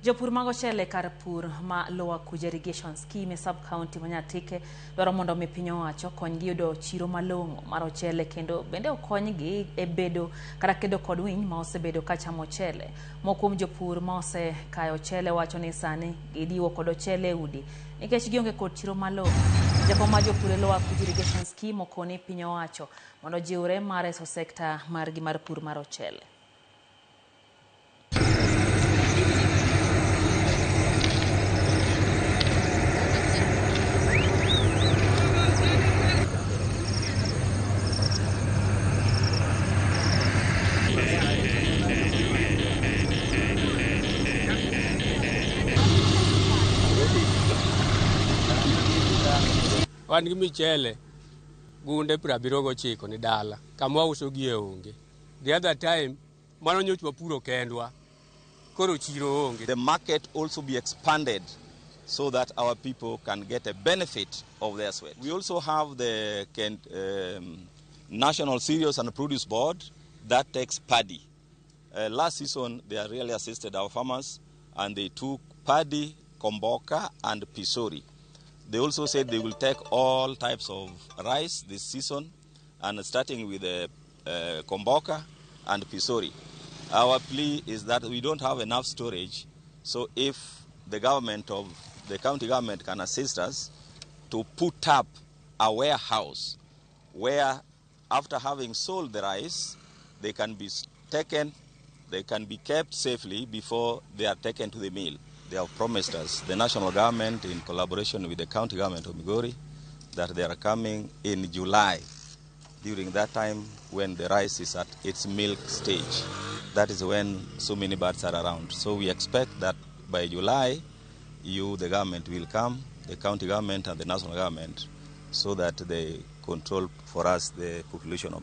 Jopur mag ochele kar pur ma Lower Kuja Irrigation Scheme e sub-county ma Nyatike dwaro mondo mi piny owacho okonygi yudo chiro malong'o mar ochele kendo bende okonygi e bedo kata kedo kod winy ma osebedo ka chamo ochele. Moko kuom jopur ma osekayo ochele wacho ni sani gidiwo kod ochele e udi nikech gionge kod chiro malong'o. Jakom mar jopur e Lower Kuja Irrigation Scheme okoni piny owacho mondo ojiwre mar reso sekta margi mar pur mar ochele. Wan gi michele gunde 79 ni dala kama wauso gie onge. The other time mano nyocha wapuro kendwa koro chiro onge. The market also be expanded so that our people can get a benefit of their sweat. We also have the National Cereals and Produce Board that takes paddy. Last season, they really assisted our farmers and they took paddy, komboka and pisori. They also said they will take all types of rice this season, and starting with the komboka and pisori. Our plea is that we don't have enough storage, so if the government of the county government can assist us to put up a warehouse where after having sold the rice, they can be taken, they can be kept safely before they are taken to the mill. They have promised us, the national government in collaboration with the county government of Migori, that they are coming in July, during that time when the rice is at its milk stage. That is when so many birds are around. So we expect that by July, you, the government, will come, the county government and the national government, so that they control for us the population of